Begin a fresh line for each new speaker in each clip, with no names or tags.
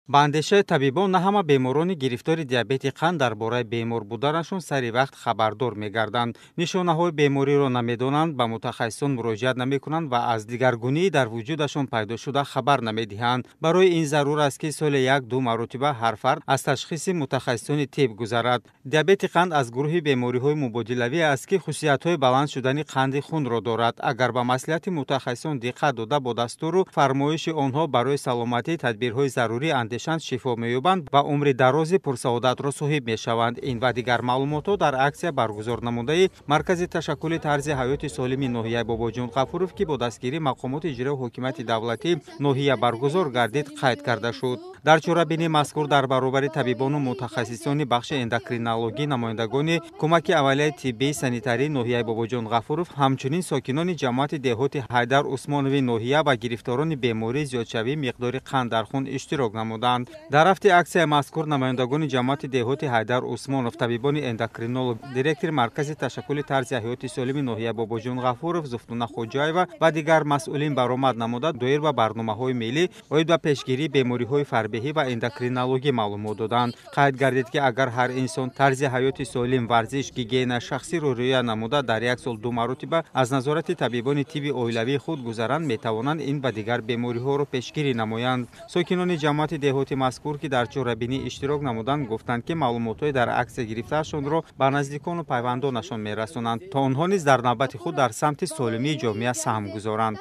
Ба андешаи табибон, на ҳама беморони гирифтори диабети қанд дар бораи бемор буданашон сари вақт хабардор мегарданд, нишонаҳои бемориро намедонанд, ба мутахассисон муроҷиат намекунанд ва аз дигаргунии дар вуҷудашон пайдо шуда хабар намедиҳанд. Барои ин зарур аст, ки соли як-ду маротиба ҳар фард аз ташхиси мутахассисони тиб гузарад. Диабети қанд аз гурӯҳи бемориҳои мубодилавӣ аст, ки хусусиятҳои баланд шудани қанди хунро дорад. Агар ба маслиҳати мутахассисон диққат дода, бо дастуру фармоиши онҳо барои саломатӣ тадбирҳои зарурӣ андешанд, шифо меёбанд ва умри дарози пурсаодатро соҳиб мешаванд. Ин ва дигар маълумотҳо дар аксия баргузор намудаи Маркази ташаккули тарзи ҳаёти солими ноҳияи Бобоҷон Ғафуров, ки бо дастгирии мақомоти иҷрои ҳокимияти давлатӣ ноҳия баргузор гардид, қайд карда шуд. Дар чорабинии мазкур дар баробари табибону мутахассисони бахши эндокринологӣ, намояндагони кӯмаки аввалияи тиббии санитарии ноҳияи Бобоҷон Ғафуров, ҳамчунин сокинони ҷамоати деҳоти Ҳайдар Усмонови ноҳия ва гирифторони бемории зиёдшавии миқдори қанд дар хун иштирок намуданд. Дар рафти аксияи мазкур намояндагони ҷамоати деҳоти Ҳайдар Усмонов, табибони эндокринолог, директори Маркази ташаккули тарзи ҳаёти солими ноҳияи Бобоҷон Ғафуров Зуфтуна Хоҷаева ва дигар масъулин баромад намуда, доир ба барномаҳои миллӣ оид ба пешгирии бемориҳои фарбеҳӣ ва эндокринологӣ маълумот доданд. Қайд гардид, ки агар ҳар инсон тарзи ҳаёти солим, варзиш, гигиена шахсиро риоя намуда, дар як сол ду маротиба аз назорати табибони тибби оилавии худ гузаранд, метавонанд ин ва дигар бемориҳоро пешгирӣ намоянд. Сокинони ҷамоати деҳоти мазкур, ки дар чорабинӣ иштирок намуданд, гуфтанд, ки маълумотҳои дар аксия гирифтаашонро ба наздикону пайвандонашон мерасонанд, то онҳо низ дар навбати худ дар самти солимии ҷомеа саҳм гузоранд.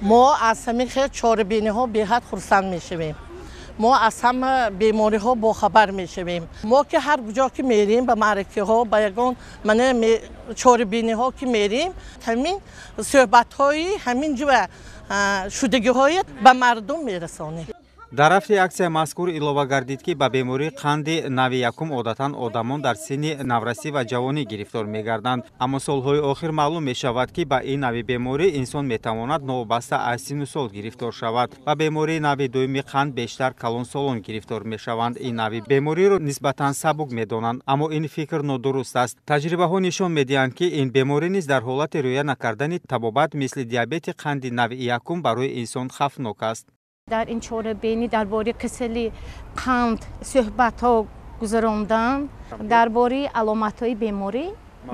Мо аз ҳамин хел чорабиниҳо беҳад хурсанд мешавем. Мо аз ҳама бемориҳо бохабар мешавем. Мо ки ҳар куҷо ки мерем, ба маъракаҳо, ба ягон мана чорабиниҳо ки мерем, ҳамин суҳбатҳои ҳамин ҷо шудагиҳои ба мардум мерасонем.
Дар рафти аксияи мазкур илова гардид, ки ба бемории қанди нави якум одатан одамон дар синни наврасӣ ва ҷавонӣ гирифтор мегарданд. Аммо солҳои охир маълум мешавад, ки ба ин нави беморӣ инсон метавонад новобаста аз синну сол гирифтор шавад. Ба бемории нави дуюми қанд бештар калонсолон гирифтор мешаванд. Ин нави бемориро нисбатан сабук медонанд, аммо ин фикр нодуруст аст. Таҷрибаҳо нишон медиҳанд, ки ин беморӣ низ дар ҳолати риоя накардани табобат мисли диабети қанди нави якум барои инсон хавфнок аст.
Дар ин чорабинӣ дар бораи касали қанд суҳбатҳо гузарондам, дар бораи аломатҳои беморӣ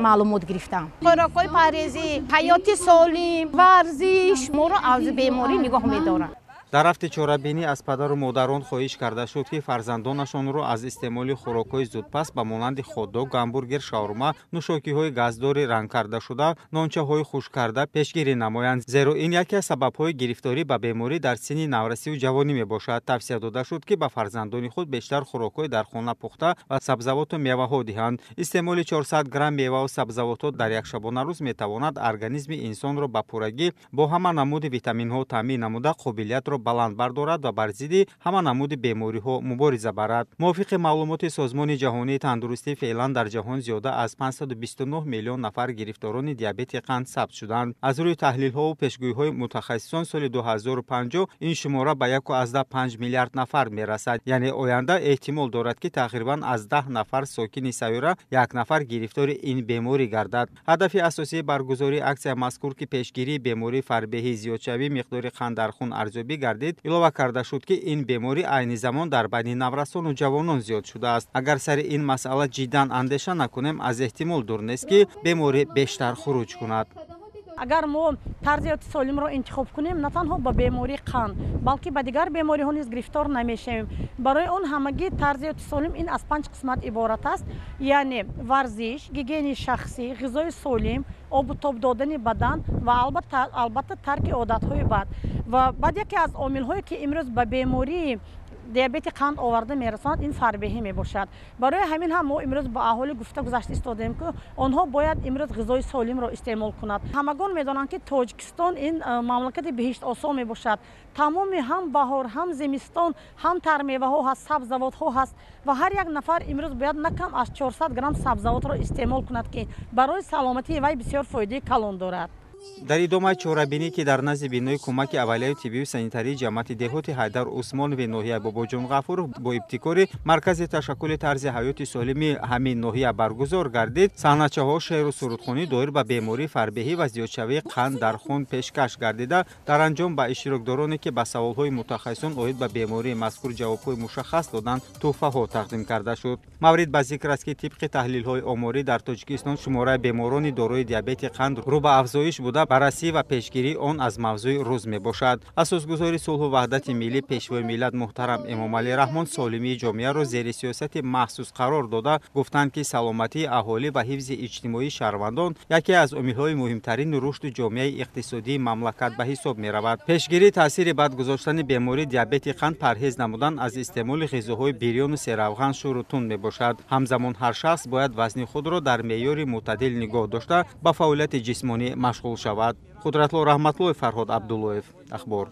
маълумот гирифтам. Хӯрокҳои парҳезӣ, ҳаёти солим, варзиш моро аз беморӣ нигоҳ медоранд.
Дар рафти чорабинӣ аз падару модарон хоҳиш карда шуд, ки фарзандонашонро аз истеъмоли хӯрокҳои зудпас ба монанди хот-дог, гамбургер, шаурма, нӯшокиҳои газдори рангкардашуда, нончаҳои хушккарда пешгирӣ намоянд, зеро ин яке аз сабабҳои гирифторӣ ба беморӣ дар синни наврасиву ҷавонӣ мебошад. Тавсия дода шуд, ки ба фарзандони худ бештар хӯрокҳои дар хона пухта ва сабзавоту меваҳо диҳанд. Истеъмоли 400 грамм меваву сабзавотҳо дар як шабонарӯз метавонад организми инсонро ба пуррагӣ бо ҳама намуди витаминҳо таъмин намуда, қобилиятро баланд бардорад ва бар зидди ҳама намуди бемориҳо мубориза барад. Мувофиқи маълумоти Созмони ҷаҳонии тандурустӣ, феълан дар ҷаҳон зиёда аз 529 миллион нафар гирифторони диабети қанд сабт шуданд. Аз рӯи таҳлилҳову пешгӯиҳои мутахассисон, соли 2050 ин шумора ба 1,5 миллиард нафар мерасад. Яъне оянда эҳтимол дорад, ки тақрибан аз 10 нафар сокини сайёра як нафар гирифтори ин беморӣ гардад. Ҳадафи асосии баргузории аксия мазкур, ки пешгирии бемории фарбеҳӣ, зиёдшавии миқдори қанд дар хун арзёбӣ гардид, илова карда шуд, ки ин беморӣ айни замон дар байни наврасону ҷавонон зиёд шудааст. Агар сари ин масъала ҷиддан андеша накунем, аз эҳтимол дур нест, ки беморӣ бештар хуруҷ кунад.
Агар мо тарзи ҳаёти солимро интихоб кунем, на танҳо ба бемории қанд, балки ба дигар бемориҳо низ гирифтор намешавем. Барои он ҳамагӣ тарзи ҳаёти солим ин аз 5 қисмат иборат аст, яъне варзиш, гигиенаи шахсӣ, ғизои солим, обу тоб додани бадан ва албатта тарки одатҳои бад. Ва баъд яке аз омилҳое, ки имрӯз ба бемории диабети қанд оварда мерасонад, ин фарбеҳӣ мебошад. Барои ҳамин ҳам мо имрӯз ба аҳолӣ гуфта гузашта истодаем, ки онҳо бояд имрӯз ғизои солимро истеъмол кунад. Ҳамагон медонанд, ки Тоҷикистон ин мамлакати биҳиштосо мебошад. Тамоми ҳам баҳор, ҳам зимистон, ҳам тармеваҳо ҳаст, сабзавотҳо ҳаст ва ҳар як нафар имрӯз бояд на кам аз 400 грамм сабзавотро истеъмол кунад, ки барои саломатии вай бисёр фоидаи калон дорад.
Дар идомаи чорабинӣ, ки дар назди бинои кӯмаки аввалияи тиббию санитарии ҷамоати деҳоти Ҳайдар Усмонови ноҳияи Бобоҷон Ғафуров бо ибтикори Маркази ташаккули тарзи ҳаёти солими ҳамин ноҳия баргузор гардид, саҳначаҳо шеъру сурудхонӣ доир ба бемории фарбеҳӣ ва зиёдшавии қанд дар хун пешкаш гардида, дар анҷом ба иштирокдороне, ки ба саволҳои мутахассисон оид ба бемории мазкур ҷавобҳои мушаххас доданд, тӯҳфаҳо тақдим карда шуд. Маврид ба зикр аст, ки тибқи таҳлилҳои оморӣ дар Тоҷикистон шумораи беморони дорои диабети қанд рӯ ба афзоиш буда, баррасӣ ва пешгирии он аз мавзӯи рӯз мебошад. Асосгузори сулҳу ваҳдати миллӣ, Пешвои миллат муҳтарам Эмомалӣ Раҳмон солимии ҷомеаро зери сиёсати махсус қарор дода, гуфтанд, ки саломатии аҳолӣ ва ҳифзи иҷтимоии шаҳрвандон яке аз омилҳои муҳимтарини рушди ҷомеаи иқтисодии мамлакат ба ҳисоб меравад. Пешгирии таъсири бад гузоштани бемории диабети қанд парҳез намудан аз истеъмоли ғизоҳои бирёну серавған, шӯру тунд мебошад. Ҳамзамон ҳар шахс бояд вазни худро дар меъёри мӯътадил нигоҳ дошта, ба фаъолияти ҷисмонӣ машғул шавад. Қудратло Раҳматлоев, Фарҳод Абдуллоев, Ахбор.